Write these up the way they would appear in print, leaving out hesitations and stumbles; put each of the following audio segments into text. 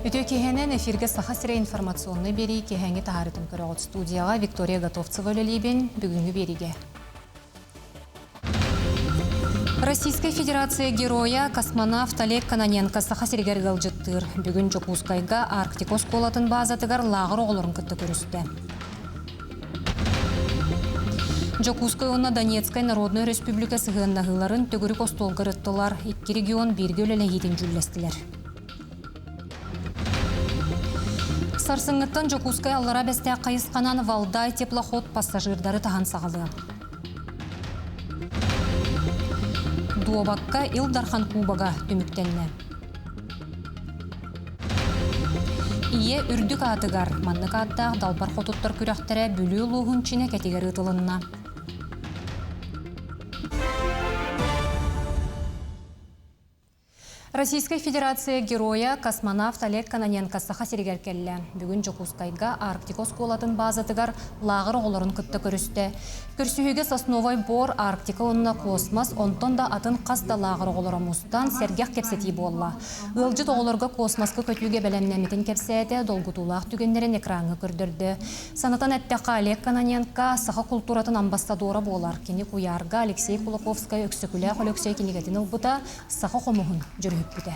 Үтүө киэһэнэн эфиргэ Саха сирэ информационнай биэрии киэһээҥҥи таһаарыытын көрөҕүт. Студияҕа Виктория Готовцева үлэлиибин. Бүгүҥҥү биэриигэ. Российскай Федерация геройа, космонавт Олег Кононенко Саха сиригэр ыалдьыттыыр. Бүгүн Дьокуускайга Арктика оскуолатын баазатыгар лааҕыр оҕолорун кытта көрүстэ. Дьокуускай уонна Донецкай Народнай Өрөспүүбүлүкэ сыһыаннаһыыларын төгүрүк остуолга ырыттылар, икки регион бииргэ үлэлэһиитин дьүүллэстилэр. Сарсыҥҥыттан Дьокуускай Аллараа Бэстээх хайысханан Валдай теплоход пассажирдары таһан саҕалыа. Дуобакка Ил Дархан Кубога түмүктэннэ. Ийэ үрдүк аатыгар маннык ааттаах далбар хотуттар күрэхтэрэ Бүлүү улууһун Чинэкэтигэр ыытылынна. Российскай Федерация геройа, космонавт Олег Кононенко Саха сиригэр кэллэ. Бүгүн Дьокуускайга Арктика оскуолатын баазатыгар лааҕыр оҕолорун кытта көрүстэ. Көрсүһүүгэ Сосновай бор, Арктика уонна космос, онтон да атын хас да лааҕыр оҕолоро мустан, сэргэх кэпсэтии буолла. Ыалдьыт оҕолорго космоска көтүүгэ бэлэмнэммитин кэпсээтэ, долгутуулаах түгэннэрин экраҥҥа көрдөрдө. Санатан эттэххэ, Олег Кононенко саха култууратын амбассадора буолар. Кини куйаарга Алексей Кулаковскай Өксөкүлээх Өлөксөй кинигэтин ылбыта, саха хомуһун дьүрүһүппүтэ.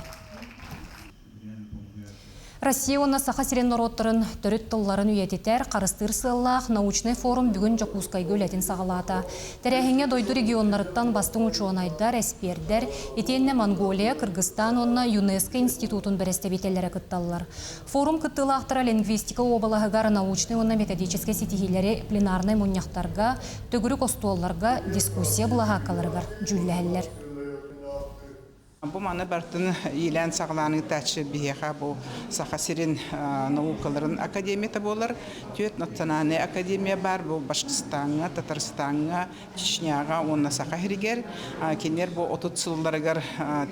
Россия уонна Саха сирин норуоттарын төрүт тылларын үйэтитэр, харыстыыр сыаллаах научнай форум бүгүн Дьокуускайга үлэтин саҕалаата. Тэрээһиҥҥэ дойду регионнарыттан бастыҥ учуонайдар, эспиэрдэр, итиэннэ Монголия, Кыргызстан уонна ЮНЕСКО институтун бэрэстэбиитэллэрэ кытталлар. Форум кыттыылаахтара лингвистика уобалаһыгар научнай уонна методическай ситиһиилэри пленарнай мунньахтарга, төгүрүк остуолларга, дискуссия былаһааккаларыгар дьүүллэһэллэр. Бу маны барытын иилээн-саҕалаан ыытааччы биһиэхэ бу Саха сирин наукаларын академията буолар. Түөрт национальнай академия баар бу Башкортостаҥҥа, Татарстаҥҥа, Чечняҕа уонна Саха сиригэр. Кинилэр бу 30 сылларыгар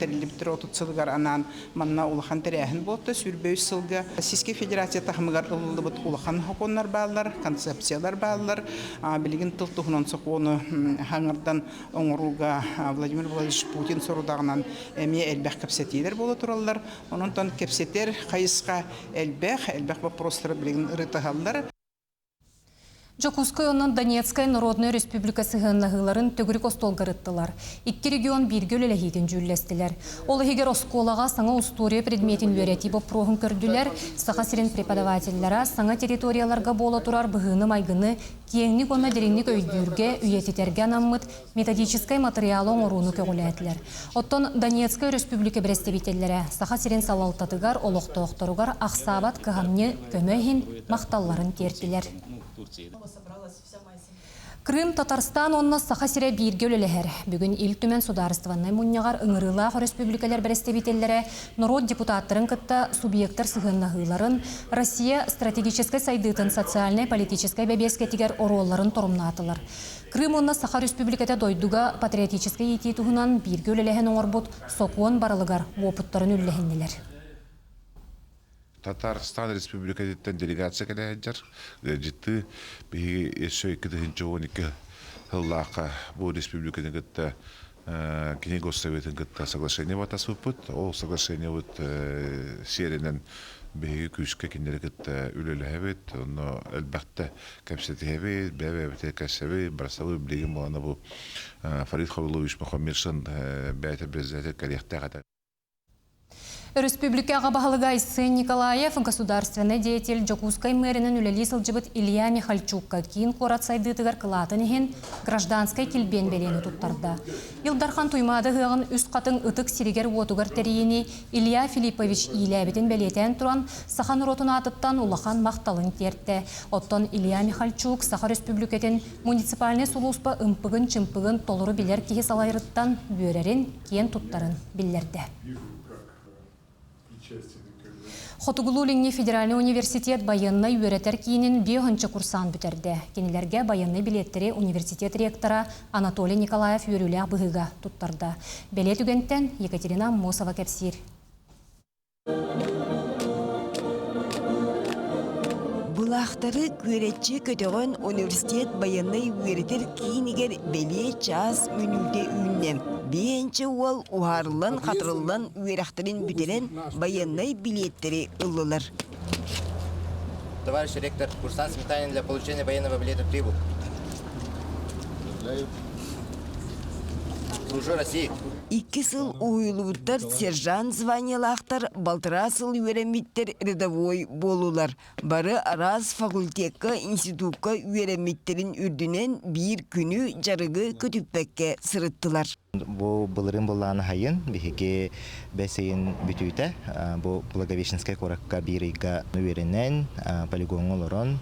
тэриллибиттэр 30 сылыгар анаан манна улахан тэрээһин буолта. 23 сылга Российскай Федерация таһымыгар ылыллыбыт улахан сокуоннар бааллар, концепциялар бааллар. Билигин тыл туһунан сокуону хаҥырдан оҥорууга Владимир Владимирович Путин сорудаҕынан эмиэ элбэх кэпсэтиилэр буола тураллар. Онон кэпсэтэр хайысха элбэх, элбэх боппуруостары билигин ырытыһаллар. Дьокуускай уонна Донецкай Народнай Республика сыһыаннаһыыларын төгүрүк остуолга ырыттылар. Икки регион бииргэ үлэлэһиитин дьүүллэстилэр. Ол иһигэр оскуолаҕа саҥа устуоруйа предметин үөрэтии боппуруоһун көрдүлэр, Саха сирин преподавателлара саҥа территорияларга буола турар быһыыны-майгыны киэҥник уонна дириҥник өйдүүргэ, үйэтитэргэ анаммыт методическай матырыйаалы оҥорууну көҕүлээтилэр. Оттон Донецкай өрөспүүбүлүкэ бэрэстэбиитэллэрэ Саха сирин салалтатыгар, олохтоохторугар ахсаабат кыһамньы, көмө иһин махталларын тиэртилэр. Крым, Татарстан уонна Саха сирэ бииргэ үлэлэһэр. Бүгүн Ил Түмэн судаарыстыбаннай мунньаҕар ыҥырыылаах өрөспүүбүлүкэлэр бэрэстэбиитэллэрэ норуот депутаттарын кытта субъектар сыһыаннаһыыларын, Россия стратегическай сайдыытын социальнай-политическай бэбиэскэтигэр оруолларын торумнаатылар. Крым уонна Саха Өрөспүүбүлүкэтэ дойдуга патриотическай иитии туһунан бииргэ үлэлэһэн оҥорбут сокуон барылыгар уопуттарын үллэһиннилэр. Татарстан Республикатыттан делегация кэлэ сылдьар. Ыалдьыттыы биһиги өссө 2012 сыллаахха бу республиканы кытта кини госсоветын кытта соглашение батаспыппыт. Ол соглашениебыт сиэринэн биһиги күүскэ кинилэри кытта үлэлэһэбит, онно элбэхтэ кэпсэтиһэбит, бэйэ-бэйэбитигэр кэссэбит, барсабыт. Билигин буолана бу Фарид Хабилович Мухаммедшин бэйэтэ председатель кэлиэхтээх этэ. Өрөспүүбүлүкэ аҕа баһылыга Айсен Николаев государственнай деятель Дьокуускай мэринэн үлэлии сылдьыбыт Илья Михальчукка киин куорат сайдыытыгар кылаатын иһин гражданскай килбиэн бэлиэни туттарда. Ил Дархан Туймаада ыһыаҕын Үс Хатыҥ ытык сиригэр-уотугар тэрийиини Илья Филиппович иилээбитин бэлиэтээн туран, саха норуотун аатыттан улахан махталын тиэртэ. Оттон Илья Михальчук Саха Өрөспүүбүлүкэтин муниципальнай сулууспа ымпыгын-чымпыгын толору билэр киһи салайарыттан үөрэрин, киэн туттарын биллэрдэ. Хотугулуу-Илиҥҥи федеральнай университет байыаннай үөрэтэр киинин биэһонча курсаан бүтэрдэ. Кинилэргэ байыаннай билиэттэри университет ректора Анатолий Николаев үөрүүлээх быһыыга туттарда. Бэлиэ түгэнтэн Екатерина Аммосова кэпсиир. Былаахтары күөрэччи көтөҕөн университет байыаннай үөрэтэр киинигэр бэлиэ чаас мүнүүтэ үүннэ. Биэнчэ уол уһаарыллан-хатырыллан үөрэхтэрин бүтэрэн байыаннай билиэттэри ыллылар. Товарищ ректор, курсант Сметанин для получения военного билета прибыл. Служу России. Икки сыл уһуйулубуттар сержант званиелаахтар, балтараа сыл үөрэммиттэр рядовой буолулар. Бары араас факультекка, институкка үөрэммиттэрин үрдүнэн биир күнү дьарыгы көтүппэккэ сырыттылар. Бу былырыын былааны хайын биһиги бэс ыйын бүтүүтэ бу Благовещенскай куоракка биир ыйга үөрэнэн, полигоҥҥа олорон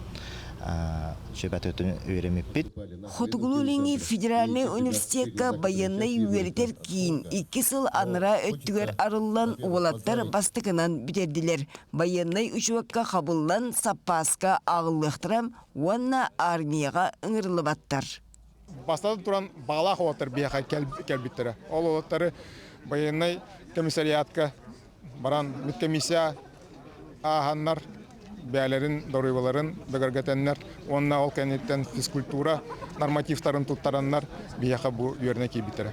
сүбэтин үөрэммиппит. Хотугулуу-Илиҥҥи федеральнай университекка байыаннай үөрэтэр киин икки сыл анараа өттүгэр арыллан уолаттар бастакынан бүтэрдилэр. Байыаннай учуокка хабыллан саппааска ааҕыллыахтара уонна армияҕа ыҥырыллыбаттар. Бастатан туран баҕалаах уолаттар биһиэхэ кэлбиттэрэ. Ол уолаттары байыаннай комиссариатка баран медкомиссия ааһаннар бэйэлэрин доруобуйаларын бигэргэтэннэр уонна ол кэнниттэн физкультура нормативтарын туттараннар биһиэхэ бу үөрэнэ киирбиттэрэ.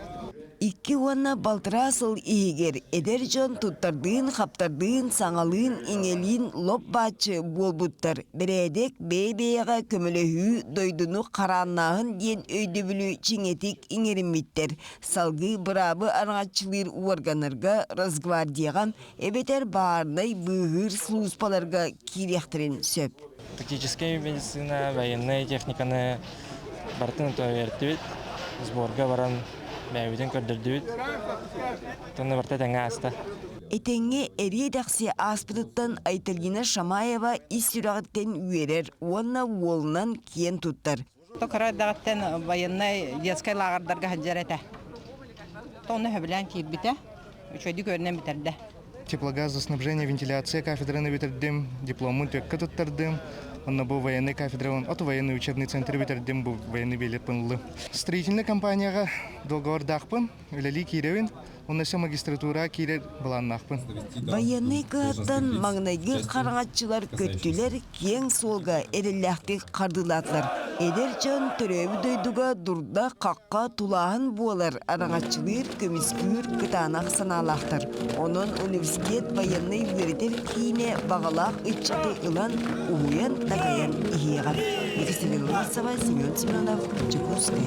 Икки уонна балтараа сыл иһигэр эдэр дьон туттардыын-хаптардыын, саҥалыын-иҥэлиин лоп-бааччы буолбуттар. Бэрээдэк, бэйэ-бэйэҕэ көмөлөһүү, дойдуну харааннааһын диэн өйдөбүлү чиҥэтик иҥэриммиттэр. Салгыы быраабы араҥаччылыыр уорганнарга, Росгвардияҕа эбэтэр баарынай быыһыыр сулууспаларга киириэхтэрин сөп. Тактическай медицина, военнай техниканы барытын үөртүбүт. Сборга баран бэйэбитин көрдөрдүбүт. Тонна барыта тэҥҥэ ааста. Этэҥҥэ эриэ-дэхси ааспытыттан Айталина Шамаева ис сүрэҕиттэн үөрэр уонна уолунан киэн туттар. Кыра эрдэҕиттэн военнай детскай лааҕырдарга сылдьар этэ. Онно сөбүлээн киирбитэ. Үчүгэйдик үөрэнэн бүтэрдэ. Теплогазоснабжение, вентиляция кафедраны бүтэрдим, дипломмун түөккэ туттардым. Онно бу военный кафедра, от военный учебный центр бүтэрдим, бу военный билет ыллым. Строительный компанияҕа договордаахпын, үлэлии киирэбин. Онно өссө магистратура киирэр былааннаахпын. Байыаннай кыһаттан маҥнайгы хараҥаччылар көттүлэр, киэҥ суолга эрэллээхтик хардыылаатылар. Эдэр дьон төрөөбүт дойдуга дурда-хахха тулааһын буолар араҥаччылыыр, көмүскүүр кытаанах санаалаахтар. Онон университет байыаннай үөрэтэр киинэ баҕалаах ыччаты ылан, уһуйан-такайан иһиэҕэ. Екатерина Власова, Семен Семенов, Дьокуускай.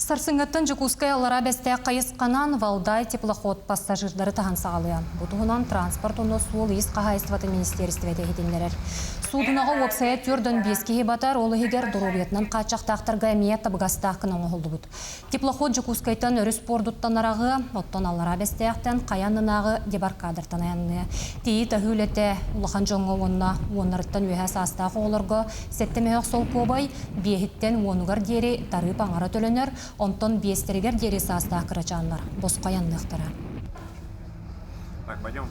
Сарсыҥҥыттан Дьокуускай Аллараа Бэстээх хайысханан Валдай теплоход пассажирдары таһан саҕалыа. Бу туһунан транспорт уонна суол-иис хаһаайыстыбатын министиэристибэтэ иһитиннэрэр. Суудунаҕа уопсайа 45 киһи батар, ол иһигэр доруобуйатынан хааччахтаахтарга эмиэ табыгастаах гына оҥоһуллубут. Теплоход Дьокуускайтан өрүс пуордуттан араҕыа, оттон Аллараа Бэстээхтэн хайа аннынааҕы дебаркадертан айанныа. Тиийии-таһыы үлэтэ улахан дьоҥҥо уонна уоннарыттан үөһэ саастаах оҕолорго Сэттэ мөһөх солкуобай биэһиттэн уонугар диэри тарыып аҥара төлөнөр, онтон биэстэригэр диэри саастаах кырачааннар босхо айанныахтара. Так, пойдем.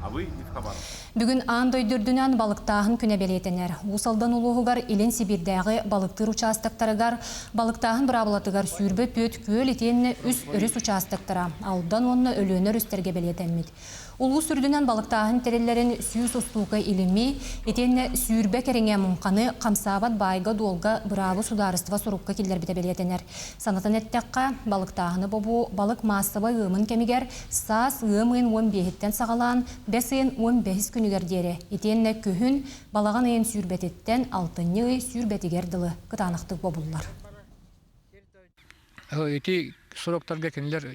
А вы не в Хабаровск. Бүгүн аан дойду үрдүнэн балыктааһын күнэ бэлиэтэнэр. Уус Алдан улууһугар Илин Сибиирдээҕи балыктыыр учаастактарыгар балыктааһын быраабылатыгар 24 күөл итиэннэ үс өрүс учаастактара Алдан уонна Өлүөнэ өрүстэргэ бэлиэтэммит. Улуус үрдүнэн балыктааһын тэриллэрин 100 устуука илими, итиэннэ 20 кэриҥэ муҥханы хамсаабат баайга-дуолга быраабы судаарыстыба сурукка киллэрбитэ бэлиэтэнэр. Санатан эттэххэ, балыктааһыны бобуу балык маассабай ыамын кэмигэр саас ыам ыйын уон биэһиттэн саҕалаан бэс ыйын уон бэһис күнүгэр диэри, итиэннэ күһүн балаҕан ыйын сүүрбэтиттэн алтынньы ый сүүрбэтигэр дылы кытаанахтык бобуллар. Ити сроктарга кинилэр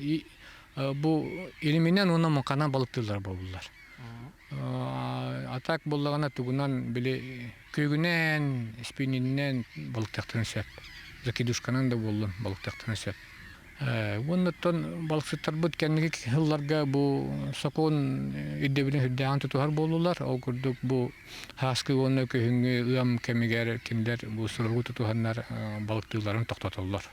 бу илиминэн уонна муҥханан балыктыыллар буоллулар. А так буоллаҕына тугунан били күөгүнэн, спиннининэн балыктыахтарын сөп. Закидушканан да буоллун балыктыахтарын сөп. Уонна оттон балыксыттарбыт кэнники сылларга бу сокуон ирдэбилин сүрдээҕин тутуһар буоллулар. Ол курдук бу Ааскы уонна күһүҥҥү ыам кэмигэр кинилэр бу суругу тутуһаннар балыктыылларын тохтотоллор.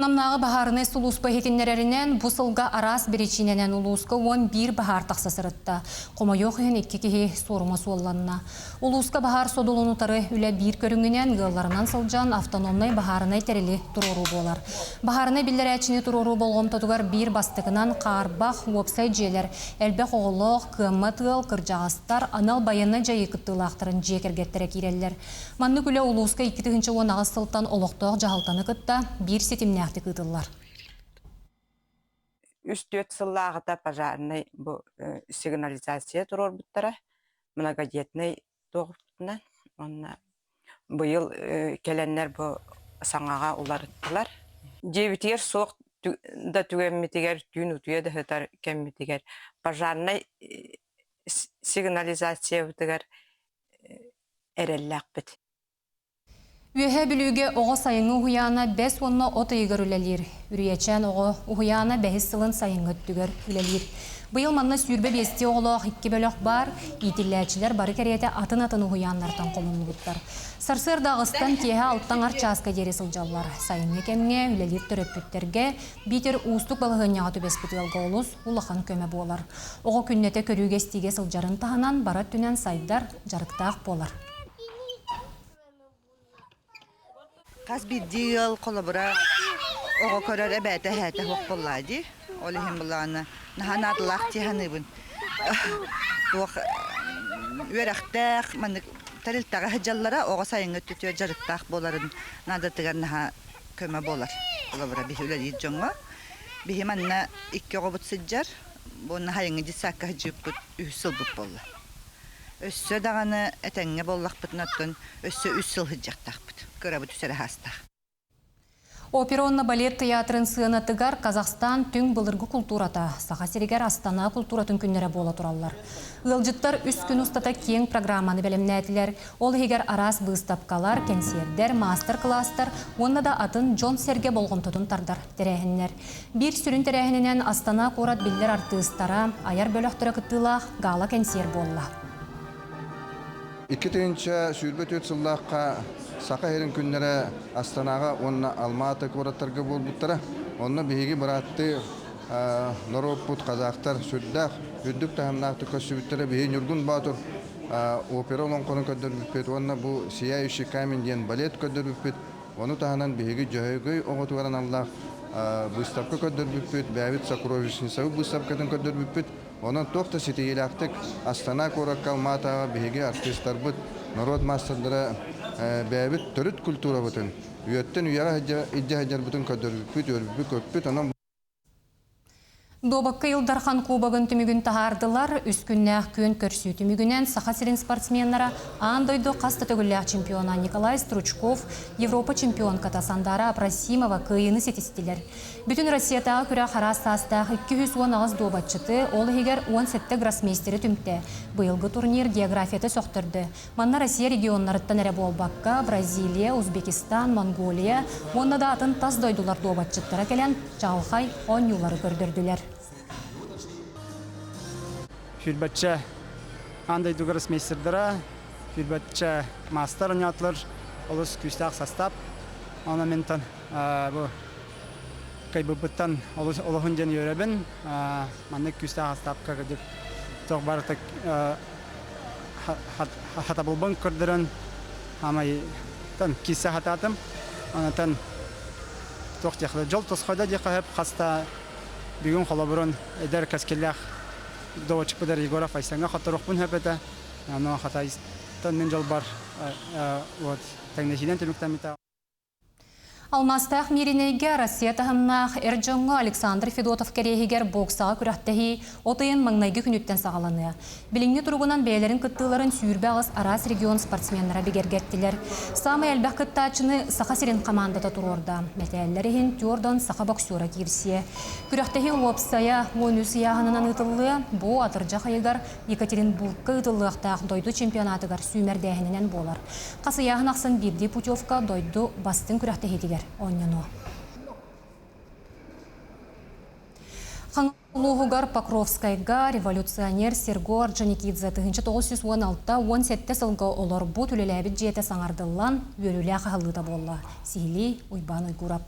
Намнааҕы баһаарынай сулууспа иһитиннэрэринэн, бу сылга араас биричиинэнэн улууска 11 баһаар тахса сырытта. Хомойуох иһин икки киһи суорума суолланна. Улууска баһаар содулун утары үлэ биир көрүҥүнэн ыалларынан сылдьан автономнай баһаарынай тэрили туруоруу буолар. Баһаарынай биллэрээччини туруоруу болҕомтотугар биир бастакынан хаарбах, уопсай дьиэлэр, элбэх оҕолоох, кыаммат ыал, кырдьаҕастар, анал байыаннай дьайыы кыттыылаахтарын дьиэ кэргэттэрэ киирэллэр. Маннык үлэ улууска 2018 сылтан олохтоох дьаһалтаны кытта биир ситимнээхтик ыытыллар. Үс-түөрт сыллааҕыта пожарнай бу сигнализация туруорбуттара многодетнай туохпутунан уонна быйыл кэлэннэр бу саҥаҕа уларыттылар. Дьиэбитигэр суох да түгэммитигэр түүн утуйа да сытар кэммитигэр пожарнай сигнализациябытыгар эрэллээхпит. Үөһээ Бүлүүгэ оҕо сайыҥҥы уһуйаана бэс уонна от ыйыгар үлэлиир. Үрүйэчээн оҕо уһуйаана бэһис сылын сайыҥҥы өттүгэр үлэлиир. Быйыл манна 25 оҕолоох икки бөлөх баар, иитиллээччилэр бары кэриэтэ атын-атын уһуйааннартан хомуллубуттар. Сарсыарда аҕыстан киэһэ алтан ар чааска диэри сылдьаллар. Сайыҥҥы кэмҥэ үлэлиир төрөппүттэргэ биитэр уустук балаһыанньаҕа түбэспит ыалга олус улахан көмө буолар. Оҕо күннэтэ көрүүгэ-истиигэ сылдьарын таһынан бары өттүнэн сайдар, дьарыктаах буолар. Хас биирдии ыал холобура оҕо көрөр эбээтэ эһээтэ суох буоллаа дии. Ол иһин былаана наһаа наадалаах дии саныыбын. Туох үөрэхтээх маннык тэрилтэҕэ сылдьаллара оҕо сайыҥҥы өттүтүгэр дьарыктаах буоларын наадатыгар наһаа көмө буолар. Холобура биһи үлэлиир дьоҥҥо Биһи манна икки оҕобут сылдьар. Уонна сайыҥҥы детсадка сылдьыбыппыт үһүс сылбыт буолла. Өссө даҕаны этэҥҥэ буоллахпытына оттон өссө үс сыл сылдьыахтаахпыт. Кырабыт үс эрэ саастаах. Опера уонна балет тыйаатырын сыанатыгар Казахстан түҥ былыргы култуурата, Саха сиригэр Астана култууратын күннэрэ буола тураллар. Ыалдьыттар үс күн устата киэҥ программаны бэлэмнээтилэр. Ол иһигэр араас быыстапкалар, кэнсиэрдэр, маастар-кылаастар уонна да атын дьон-сэргэ болҕомтотун тардар тэрээһиннэр. Биир сүрүн тэрээһининэн Астана куорат биллэр артыыстара, айар бөлөхтөрө кыттыылаах гала-кэнсиэр буолла. 2024 сыллаахха Саха сирин күннэрэ Астанаҕа уонна Алма-Ата куораттарга буолбуттара. Онно биһиги бырааттыы норуоппут казахтар сүрдээх үрдүк таһымнаахтык көрсүбүттэрэ. Биһиги Ньургун Боотур опера олоҥхону көрдөрбүппүт уонна бу «Сияющий камень» диэн балет көрдөрбүппүт. Ону таһынан биһиги Дьөһөгөй оҕотугар аналлаах быыстапка көрдөрбүппүт, бэйэбит сокровищницабыт быыстапкатын көрдөрбүппүт. Онон туох да ситиһиилээхтик Астана куоракка Алма-Атаҕа биһиги артыыстарбыт, норуот маастардара бэйэбит төрүт культурабытын үйэттэн үйэҕэ илдьэ сылдьарбытын көрдөрбүппүт, үөрбүппүт-көппүт. Онон Дуобакка Ил Дархан Кубогын түмүгүн таһаардылар. Үс күннээх күөн көрсүү түмүгүнэн Саха сирин спортсменнара аан дойду хас да төгүллээх чемпиона Николай Стручков, Европа чемпионката Сандара Апросимова кыайыыны ситистилэр. Бүтүн Россиятааҕы күрэх араас саастаах 218 дуобатчыты, ол иһигэр 17 гроссмейстеры түмтэ. Быйылгы турнир географията сөхтөрдө. Манна Россия регионнарыттан эрэ буолбакка, Бразилия, Узбекистан, Монголия уонна да атын тас дойдулар дуобатчыттара кэлэн чаҕылхай оонньуулары көрдөрдүлэр. Сүүрбэччэ аан дойду гроссмейстердара, сүүрбэччэ маастар оонньоотулар, олус күүстээх састаап. Онон мин бу кыайбыппыттан олус олоһун диэн үөрэбин. Маннык күүстээх састаапка кырдьык туох барыта хатабылбын көрдөрөн хаамай киирсэ сатаатым. Онтон туох диэххэ дьол тосхойдо диэххэ сөп хаста бүгүн холобурун эдэр кэскиллээх доводчикпытар Егоров Айсеҥҥа хотторуохпун сөп этэ. Ону хатайстан мин дьолбор вот тэҥнэһиинэн түмүктэммитэ. Алмаастаах Мииринэйгэ Россия таһымнаах эр дьоҥҥо Александр Федотов кэриэһигэр боксаҕа күрэхтэһии от ыйын маҥнайгы күнүттэн саҕаланыа. Билиҥҥи туругунан бэйэлэрин кыттыыларын 28 араас регион спортсменнара бигэргэттилэр. Саамай элбэх кыттааччыны Саха сирин хамаандата туруорда. Мэтээллэр иһин Тюрдон саха боксера киирсиэ. Күрэхтэһии уопсайа 13 ыйааһынынан ыытыллыа. Бу атырдьах ыйыгар Екатеринбургка ыытыллыахтаах дойду чемпионатыгар сүүмэрдээһининэн буолар. Хас ыйааһын ахсын биирдии путевка дойду бастыҥ күрэхтэһиитигэр оонньонуо. Хаҥалас улууһугар Покровскайга революционер Серго Орджоникидзе 1916-17 сылга олорбут үлэлээбит дьиэтэ саҥардыллан үөрүүлээх аһыллыыта буолла. Сиһилии Уйбаан Уйгурап.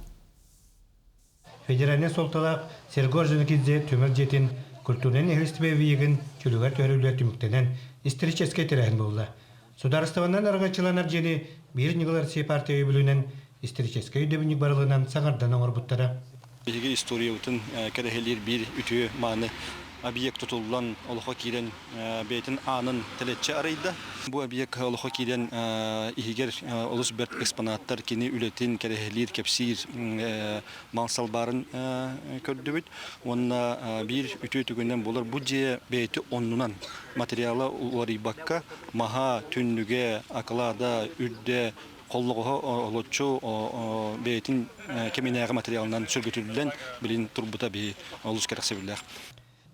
федеральнай суолталаах Серго Орджоникидзе түмэл дьиэтин культурнай нэһилиэстибэ эбийиэгин чөлүгэр түһэриллэр түмүктэнэн историческай тэрээһин буолла. Судаарыстыбаннан арҕаччыланар дьиэни биир ньыгыл Россия партия өйөбүлүнэн историческай өйдөбүнньүк барылынан саҥардан оҥорбуттара. Биһиги историябытын кэрэһилиир биир үтүө мааны объект тутуллан олохо киирэн бэйэтин аанын тэлэччи арыйда. Бу объект олохо киирэн иһигэр олус бэрт экспонаттар кини үлэтин кэрэһилиир, кэпсиир мал-сал баарын көрдүбүт. Уонна биир үтүө түгэнинэн буолар бу дьиэ бэйэтэ оннунан материала уларыйбакка маһа, түннүгэ, акылаада, үрдэ, холлоҕоһо олоччу бэйэтин кэминээҕи материалынан сөргүтүллэн билин турбута биһи олус кэрэхсэбиллээх.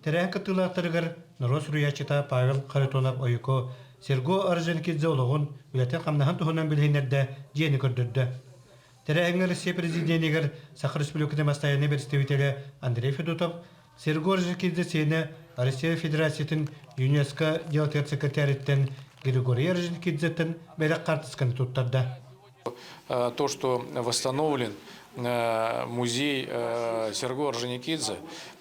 Тэрээһин кыттыылаахтарыгар норуот суруйааччыта Павел Харитонов-Ойуку Серго Орджоникидзе олоҕун, үлэтин-хамнаһын туһунан билиһиннэрдэ, дьиэни көрдөрдө. Тэрээһиҥҥэ Россия Президенигэр Саха Республикатын бастайааннай представителэ Андрей Федотов, Серго Орджоникидзе сиэнэ Россия Федерациятын ЮНЕСКО дьыалатыгар секретариттан Григорий Орджоникидзеттэн бэлэх хаартысканы туттарда. То, что восстановлен музей Серго Орджоникидзе,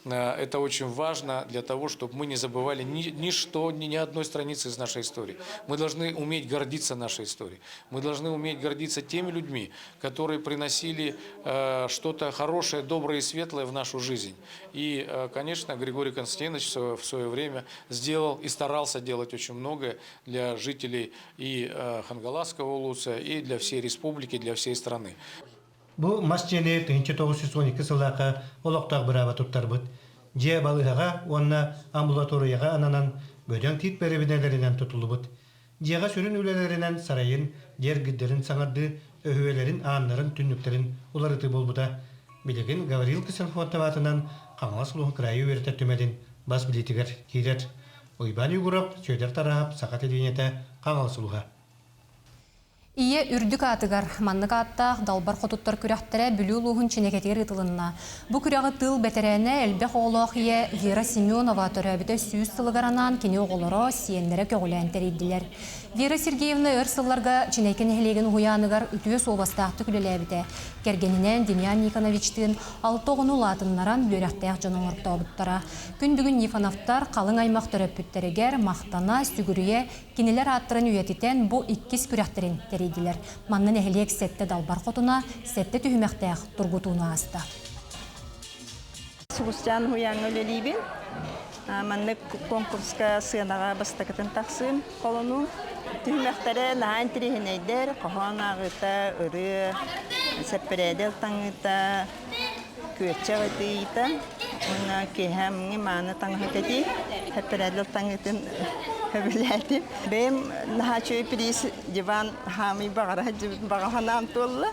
это очень важно для того, чтобы мы не забывали ничто, ни одной страницы из нашей истории. Мы должны уметь гордиться нашей историей. Мы должны уметь гордиться теми людьми, которые приносили что-то хорошее, доброе и светлое в нашу жизнь. И, конечно, Григорий Константинович в свое время сделал и старался делать очень многое для жителей и Хангаласского улуса, и для всей республики, для всей страны. Бу мас дьиэни 1912 сыллаахха олохтоох бырааба туттарбыт. Дьиэ балыыһаҕа уонна амбулаторияҕа ананан бөдөҥ тиит бэрэбинэлэринэн тутуллубут. Дьиэҕэ сүрүн үлэлэринэн сарайын, дьиэ эргирдэрин саҥардыы, өһүөлэрин, ааннарын, түннүктэрин уларытыы буолбута. Билигин Гаврил Ксенофонтов аатынан Хаҥалас улууһун кыраайы үөрэтэр түмэлин бас билиитигэр киирэр. Уйбаан Егоров, Сүөдэр Тараһап, Саха телевидениетэ, Хаҥалас улууһа. Ийэ үрдүк аатыгар маннык ааттаах далбар хотуттар күрэхтэрэ Бүлүү улууһун Чинэкэтигэр ыытылынна. Бу күрэҕи тыыл бэтэрээнэ, элбэх оҕолоох ийэ Вера Семенова төрөөбүтэ 100 сылыгар анаан кини оҕолоро, сиэннэрэ көҕүлээн тэрийдилэр. Вера Сергеевна өр сылларга Чинэкэ нэһилиэгин уһуйааныгар үтүө суобастаахтык үлэлээбитэ. Кэргэнинээн Демьян Никоновичтыын алта оҕону улаатыннаран үөрэхтээх дьон оҥортообуттара. Күн бүгүн Нифоновтар халыҥ аймах төрөппүттэригэр махтана, сүгүрүйэ Кинилэр ааттарын үйэтитэн бу иккис күрэхтэрин тэрийдилэр. Манна нэһилиэк сэттэ далбар хотуна, сэттэ түһүмэхтээх тургутууну ааста. Сулусчаан уһуйааҥҥа үлэлиибин. Маннык конкурска сыанаҕа бастакытын тахсыым холонуум. Түһүмэхтэрэ наһаа интириэһинэйдэр, хоһоон ааҕыыта, ырыа, сэппэрээдэл таҥыыта, күөччэх ытыйыыта уонна киэһэ мааны таҥаһы кэтии, сэппэрээдэл таҥыытын сөбүлээтим. Бэйэм наһаа үчүгэй приз диван хаамый баҕара баҕа санаам туолла.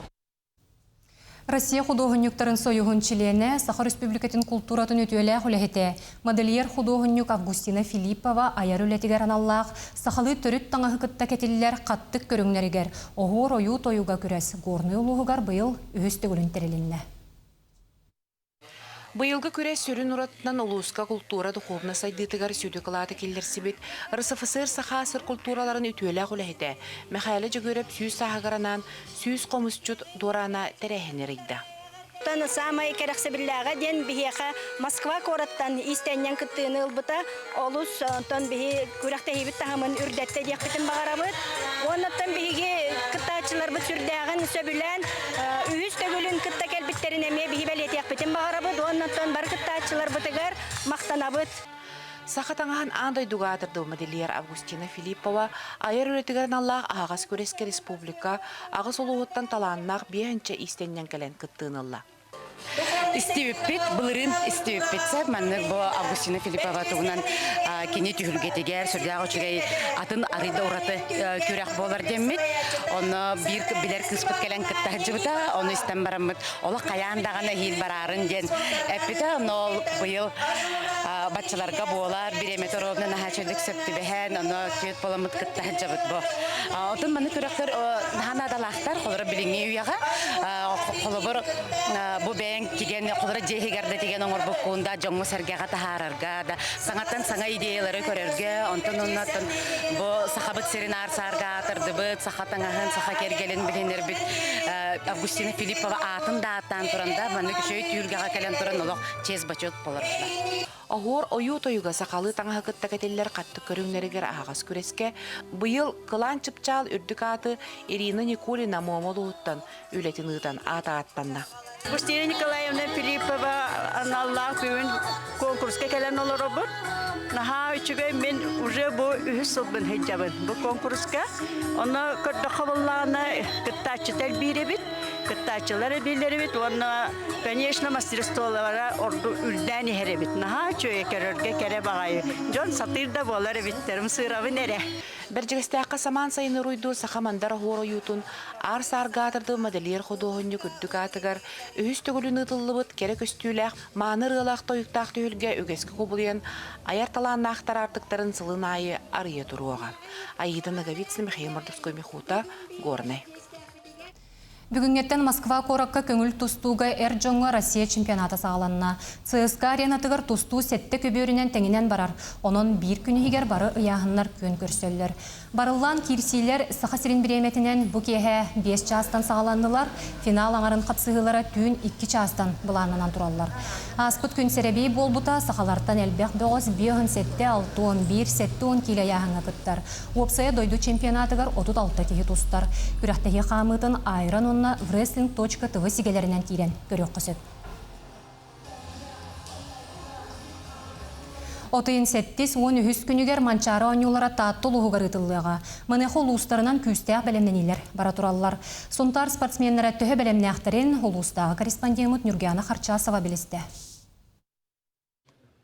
Россия худуоһунньуктарын союһун чилиэнэ, Саха Республикатын култууратын үтүөлээх үлэһитэ, модельер худуоһунньук Августина Филиппова айар үлэтигэр аналлаах сахалыы төрүт таҥаһы кытта кэтиллэр хаттык көрүҥнэригэр оһуор ойуу тойуга күрэс Горнай улууһугар быйыл үһүс төгүлүн тэрилиннэ. Быйылгы күрэс сүрүн уратынан улууска култуура духуобуна сайдыытыгар сүдү кылааты киллэрсибит РСФСР Саха АССР култуураларын үтүөлээх үлэһитэ Мэхээлэ Дьөгүөрэп 100 сааһыгар анаан 100 хомусчут дуораана тэрээһини арыйда. Оттон саамай кэрэхсэбиллээҕэ диэн биһиэхэ Москва куораттан иистэнньэҥ кыттыыны ылбыта. Олус онтон биһи күрэхтэһиибит таһымын үрдэттэ диэхпитин баҕарабыт. Уонна оттон биһиги кыттааччыларбыт сүрдээҕин сөбүлээн үһүс төгүлүн кытта кэлбиттэрин эмиэ биһи бэлиэтиэхпитин баҕарабыт. Уонна оттон бары кыттааччыларбытыгар махтанабыт. Саха таҥаһын аан дойдуга аатырдыбыт модельер Августина Филиппова айар үлэтигэр аналлаах аһаҕас күрэскэ республика аҕыс улууһуттан талааннаах биэһинчэ иистэнньэҥ кэлэн кыттыыны ылла. Истибиппит, былырыын истибиппит сөп. Маннык бу Августина Филиппова туһунан кини түһүлгэтигэр сүрдээх үчүгэй атын арыйда ураты күрэх буолар диэммит. Онно биир билэр кыыспыт кэлэн кытта сылдьыбыта. Ону истэн бараммыт олох хайаан даҕаны эһиил бараарын диэн эппитэ. Онно ол быйыл баччаларга буолар, бириэмэтэ ровно наһаа үчүгдүк сөп түбэһэн, ону түөт буоламмыт кытта сылдьабыт бу. Отон маннык күрэхтэр наһаа наадалаахтар, холобура билиҥҥи үйэҕэ, холобур бу бэйэҥ тигэн, холобура дьиэ иһигэр да тигэн оҥорбуккун да дьоҥҥо-сэргэҕэ таһаарарга да саҥаттан саҥа идеялары көрөргө, онтон оннуттан бу Сахабыт сирин аар-саарга аатырдыбыт, саха таҥаһын, саха киэргэлин билинэрбит Августина Филиппова аатын да ааттаан туран да маннык үчүгэй түһүлгэҕэ кэлэн туран олох чиэс-бочуот буолар. Оһуор ойуу тойуга сахалыы таҥаһы кытта кэтиллэр хаттык көрүҥнэригэр аһаҕас күрэскэ быйыл Кылаан Чыпчаал үрдүк ааты Ирина Никулина Муома улууһуттан үлэтин ыытан аат ааттанна. Кристина Николаевна Филиппова аналлаах бүгүн конкурска кэлэн олоробут. Наһаа үчүгэй мин уже бу үһүс сылбын сылдьабын бу конкурска. Онно көрдөххө буоллаҕына кыттааччыта элбиир эбит, кыттааччылар эбиилэр эбит уонна конечно мастерстволара ордук үрдээн иһэр эбит. Наһаа үчүгэй көрөргө кэрэ баҕайы. Дьон сатыыр да буолар эбиттэр, ымсыырабын эрэ. Бэрдьигэстээххэ самаан сайыны уруйдуур саха мандар оһуор ойуутун аар саарга аатырдыбыт модельер худуоһунньук үрдүк аатыгар үһүс төгүлүн ыытыллыбыт кэрэ көстүүлээх мааны ырыалаах тойуктаах түһүлгэ үгэскэ кубулуйан айар талааннаахтар аартыктарын сылын аайы арыйа туруоҕа. Аида Ноговицына, Михаил Мордовской, Михута, Горнай. Бүгүҥҥэттэн Москва куоракка көҥүл тустууга эр дьоҥҥо Россия чемпионата саҕаланна. ЦСКА аренатыгар тустуу сэттэ көбүөрүнэн тэҥинэн барар. Онон биир күн иһигэр бары ыйааһыннар күөн көрсөллөр. Барыллаан киирсиилэр Саха сирин бириэмэтинэн бу киэһэ 5 чаастан саҕаланнылар. Финал аҥарын хапсыһыылара түүн 2 чаастан былааннанан тураллар. Ааспыт күн сэрэбиэй буолбута сахалартан элбэх бөҕөс 57 61 70 киилэ ыйааһыҥҥа кыттар. Уопсайа дойду чемпионатыгар 36 киһи тустар. Күрэхтэһии хаамыытын Айрон уонна Wrestling.tv сигэлэринэн киирэн көрүөххэ сөп. Отыйын сэттис уон үһүс күнүгэр Манчаары оонньуулара Таатта улууһугар ыытыллыаҕа. Маныаха улуустарынан күүстээх бэлэмнэниилэр бара тураллар. Сунтаар спортсменнара төһө бэлэмнээхтэрин улуустааҕы корреспондеммыт Нюргиана Харчасова билистэ.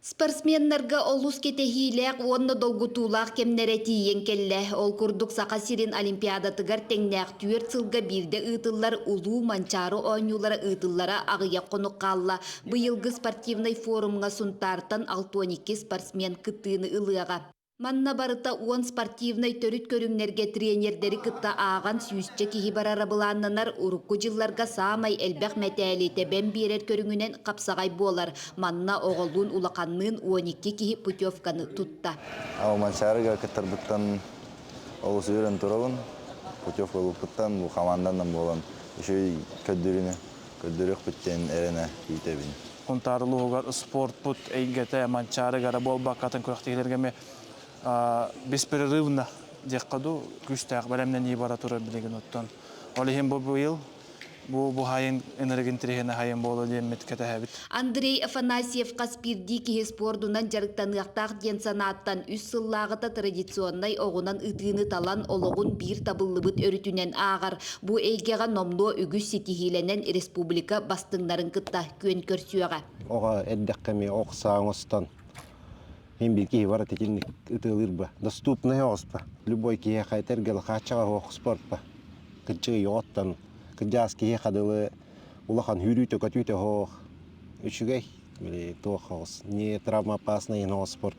Спортсменнарга олус кэтэһиилээх уонна долгутуулаах кэмнэрэ тиийэн кэллэ. Ол курдук Саха сирин Олимпиадатыгар тэҥнээх түөрт сылга биирдэ ыытыллар Улуу Манчаары оонньуулара ыытыллара аҕыйах хонук хаалла. Быйылгы спортивнай форумҥа Сунтаартан 62 спортсмен кыттыыны ылыаҕа. Манна барыта уон спортивнай төрүт көрүҥнэргэ тренердэри кытта ааҕан сүүсчэ киһи барара былааннанар, урукку дьылларга саамай элбэх мэтээли тэбэн биэрэр көрүҥүнэн хапсаҕай буолар. Манна оҕолуун улаханныын 12 киһи путевканы тутта. Манчаарыга кыттарбыттан олус үөрэн турабын. Путевка ылбыппыттан бу хамаанданан буолан үчүгэй көрдөрүүнү көрдөрүөхпүт диэн эрэнэ күүтэбин. Хунтаар улууһугар спортпут эйгэтэ Манчаары гара буолбакка атын күрэхтэһиилэргэ эмиэ беспрерывно диэххэ дуу күүстээх бэлэмнэнии бара турар билигин оттон. Ол иһин бу быйыл бу бу хайын ынырыгын тириһин хайын буолуо диэммит кэтэһэбит. Андрей Афанасьев хас биирдии киһи спордунан дьарыктаныахтаах диэн санааттан үс сыллааҕыта традиционнай оҕунан ытыыны талан олоҕун биир табыллыбыт өрүтүнэн ааҕар. Бу эйгэҕэ номнуо үгүс ситиһиилэнэн республика бастыҥнарын кытта күөн көрсүөҕэ. Оҕо эрдэххэ эмиэ ох саа оҥостон мин биир киһи бар итинник ытыалыырба доступный оҕуспа любой киһиэхэ этэргэл хааччаҕа суох спортпа кырдьыгы оҕоттон кырдьаас киһиэхэ дылы улахан сүүрүүтэ-көтүүтэ суох үчүгэй били туох оҕус не травмоопасный спорт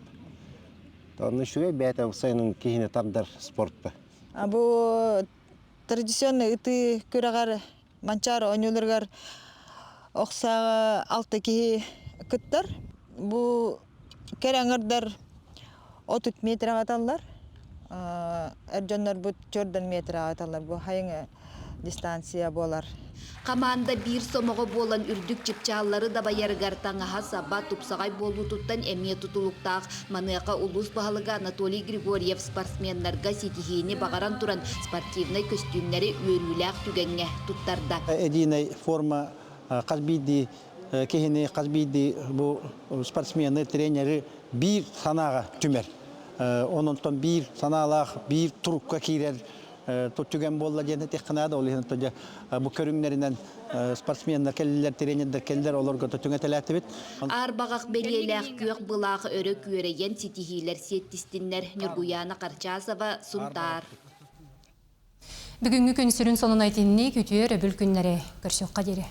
онно үчүгэй бэйэтэ сайынын киһини тардар спортпа Бу традиционный ытыы күрэҕэр Манчаары оонньууларыгар ох сааҕа алта киһи кыттар. Бу кэрэ аҥардар 30 метраҕа аталлар. Эр дьоннорбут 4 метраҕа аталлар. Бу хайыҥы дистанция буолар. Хамаанда биир сомоҕо буолан үрдүк чыпчааллары дабайарыгар таҥаһа-саба тупсаҕай буолуутуттан эмиэ тутулуктаах. Маныаха улуус баһылыга Анатолий Григорьев спортсменнарга ситиһиини баҕаран туран спортивнай көстүүмнэри үөрүүлээх түгэҥҥэ туттарда. Единая форма хас биирдии киһини, хас биирдии бу спортсмены, тренери биир санааҕа түмэр. Ононтон биир санаалаах, биир турукка киирэр түгэн буолла диэн этиэххэ наада. Ол иһин дьэ бу көрүҥнэринэн спортсменнар кэллилэр, тренердэр кэллилэр, олорго түҥэтэлээтибит. Аар баҕах бэлиэлээх күөх былаах өрө күөрэйэн ситиһиилэр сиэттистиннэр. Ньургуйаана Харчасова, Сунтаар. Бүгүҥҥү күн сүрүн сонуна итинник үтүө өрөбүл күннэри көрсүөххэ диэри.